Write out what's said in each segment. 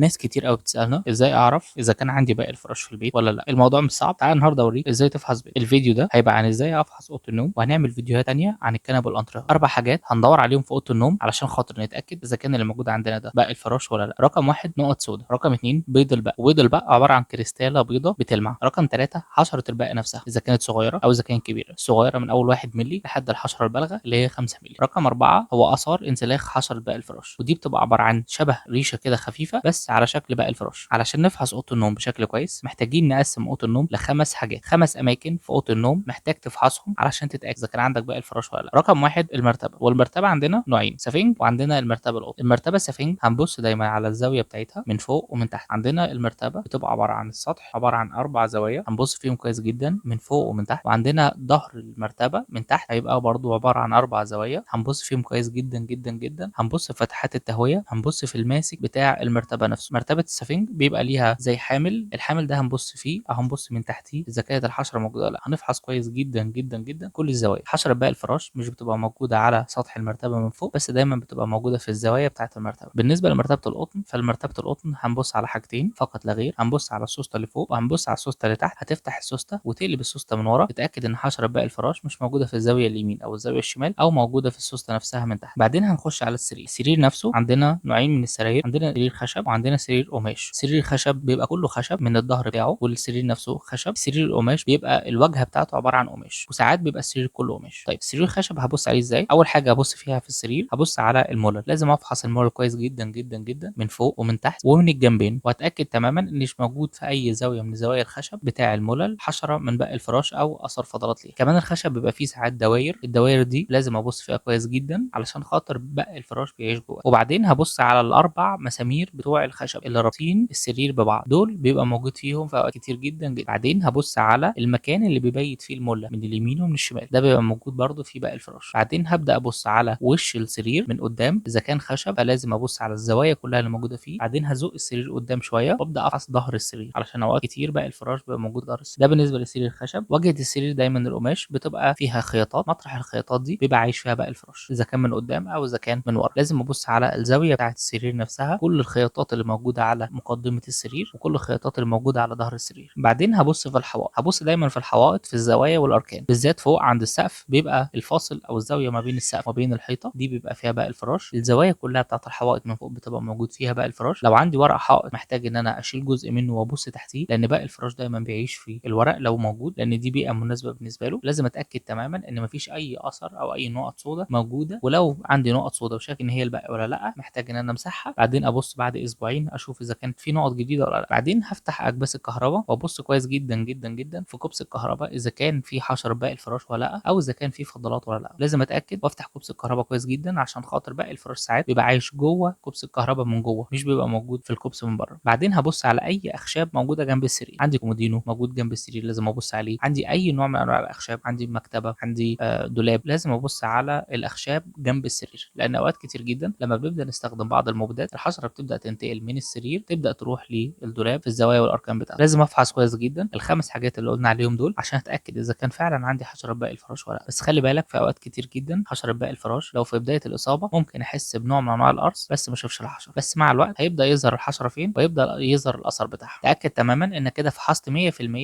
ناس كتير قوي بتسالنا ازاي اعرف اذا كان عندي بقى الفراش في البيت ولا لا. الموضوع مش صعب، تعالى النهارده اوريك ازاي تفحص بيت. الفيديو ده هيبقى عن ازاي افحص اوضة النوم، وهنعمل فيديوهات تانية عن الكنب والانتريه. اربع حاجات هندور عليهم في اوضة النوم علشان خاطر نتاكد اذا كان اللي موجود عندنا ده بقى الفراش ولا لا. رقم واحد نقط سوداء، رقم اتنين بيض البق، وبيض البق عبارة عن كريستاله بيضة بتلمع. رقم ثلاثة حشرة البق نفسها اذا كانت صغيرة او اذا كانت كبيرة، صغيرة من اول 1 مللي لحد الحشرة البالغة اللي هي 5 مللي. رقم أربعة هو اثار انسلاخ حشرة بق الفراش، ودي بتبقى عبارة عن شبه ريشه كده خفيفة بس على شكل بق الفراش. علشان نفحص اوضة النوم بشكل كويس محتاجين نقسم اوضة النوم لخمس حاجات، خمس اماكن في اوضة النوم محتاج تفحصهم علشان تتاكد اذا كان عندك بق الفراش ولا لا. رقم واحد المرتبة، والمرتبة عندنا نوعين، سفنج وعندنا المرتبة القطن. المرتبة السفنج هنبص دايما على الزاوية بتاعتها من فوق ومن تحت. عندنا المرتبة بتبقى عبارة عن السطح عبارة عن اربع زوايا هنبص فيهم كويس جدا من فوق ومن تحت، وعندنا ظهر المرتبة من تحت هيبقى برضو عبارة عن اربع زوايا هنبص فيهم كويس جدا جدا جدا. هنبص في فتحات التهويه، هنبص في الماسك بتاع المرتبة نفسه. مرتبه السفنج بيبقى ليها زي حامل، الحامل ده هنبص فيه او هنبص من تحتيه اذا كانت الحشرة موجودة ولا لا. هنفحص كويس جدا جدا جدا كل الزوايا. حشرة باقي الفراش مش بتبقى موجودة على سطح المرتبة من فوق بس، دايما بتبقى موجودة في الزوايا بتاعه المرتبة. بالنسبة لمرتبه القطن، فالمرتبه القطن هنبص على حاجتين فقط لا غير، هنبص على السوسته اللي فوق وهنبص على السوسته اللي تحت. هتفتح السوسته وتقلب السوسته من ورا، تتاكد ان حشرة باقي الفراش مش موجودة في الزاوية اليمين او الزاوية الشمال او موجودة في السوسته نفسها من تحت. بعدين هنخش على السرير. السرير نفسه عندنا نوعين من السراير، عندنا سرير خشب وعندنا سرير قماش. سرير خشب بيبقى كله خشب من الظهر بتاعه والسرير نفسه خشب. سرير القماش بيبقى الواجهة بتاعته عبارة عن قماش، وساعات بيبقى السرير كله قماش. طيب سرير خشب هبص عليه ازاي؟ اول حاجة هبص فيها في السرير هبص على المولل. لازم افحص المولل كويس جدا جدا جدا من فوق ومن تحت ومن الجنبين، واتاكد تماما ان مش موجود في اي زاوية من زوايا الخشب بتاع المولل حشرة من بق الفراش او اثر فضلات ليه. كمان الخشب بيبقى فيه ساعات دواير، الدواير دي لازم ابص فيها كويس جدا علشان خاطر بق الفراش بيعيش جوه. وبعدين هبص على الاربع مسامير بتوع الخشب اللي رابطين السرير ببعض، دول بيبقى موجود فيهم في اوقات كتير جدا جدا. بعدين هبص على المكان اللي بيبيت فيه الملة من اليمين ومن الشمال، ده بيبقى موجود برده في بق الفراش. بعدين هبدا ابص على وش السرير من قدام، اذا كان خشب فلازم ابص على الزوايا كلها اللي موجودة فيه. بعدين هزق السرير قدام شوية وابدا افحص ظهر السرير علشان اوقات كتير بق الفراش بيبقى موجود ظهر السرير. ده بالنسبة للسرير الخشب. واجهه السرير دايما القماش بتبقى فيها خياطات، مطرح الخياطات دي بيبقى عايش فيها بق الفراش اذا كان من قدام او اذا كان من ورا. لازم ابص على الزاوية بتاعه السرير نفسها، كل الخياطات اللي موجودة على مقدمه السرير وكل الخياطات اللي موجودة على ظهر السرير. بعدين هبص في الحوائط، هبص دايما في الحوائط في الزوايا والاركان، بالذات فوق عند السقف بيبقى الفاصل او الزاوية ما بين السقف وما بين الحيطة دي بيبقى فيها بق الفراش. الزوايا كلها بتاعه الحوائط من فوق بتبقى موجود فيها بق الفراش. لو عندي ورق حائط محتاج ان انا اشيل جزء منه وابص تحتيه، لان بق الفراش دايما بيعيش في الورق لو موجود، لان دي بيئة مناسبة بالنسبة له. لازم اتاكد تماما ان مفيش اي اثر او اي نقط سوداء موجودة، ولو عندي نقط سوداء وشاك ان هي البق ولا لا محتاج ان انا امسحها. بعدين ابص بعد اسبوعين اشوف اذا كانت في نقط جديدة ولا لا. بعدين هفتح اكباس الكهرباء وابص كويس جدا جدا جدا في كوبس الكهرباء اذا كان في حشرة بق الفراش ولا لا، او اذا كان في فضلات ولا لا. لازم اتاكد وافتح كوبس الكهرباء كويس جدا عشان خاطر بق الفراش ساعات بيبقى عايش جوه كوبس الكهرباء من جوه، مش بيبقى موجود في الكوبس من بره. بعدين هبص على اي اخشاب موجودة جنب السرير. عندي كومودينو موجود جنب السرير لازم ابص عليه، عندي اي نوع من انواع الاخشاب، عندي مكتبه، عندي دولاب، لازم ابص على الاخشاب جنب السرير، لان اوقات كتير جدا لما بنبدا نستخدم بعض المبيدات الحشرة بتبدا تنتقل من السرير تبدا تروح للدولاب في الزوايا والاركان بتاعته. لازم افحص كويس جدا الخمس حاجات اللي قلنا عليهم دول عشان اتاكد اذا كان فعلا عندي حشرة بق الفراش ولا لا. بس خلي بالك في اوقات كتير جدا حشرة بق الفراش لو في بداية الاصابة ممكن احس بنوع من انواع القرص بس ما اشوفش الحشرة، بس مع الوقت هيبدا يظهر الحشرة فين ويبدا يظهر الاثر بتاعها. تاكد تماما انك كده فحصت 100%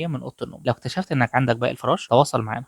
من اوضة النوم. لو اكتشفت انك عندك بق الفراش تواصل معانا.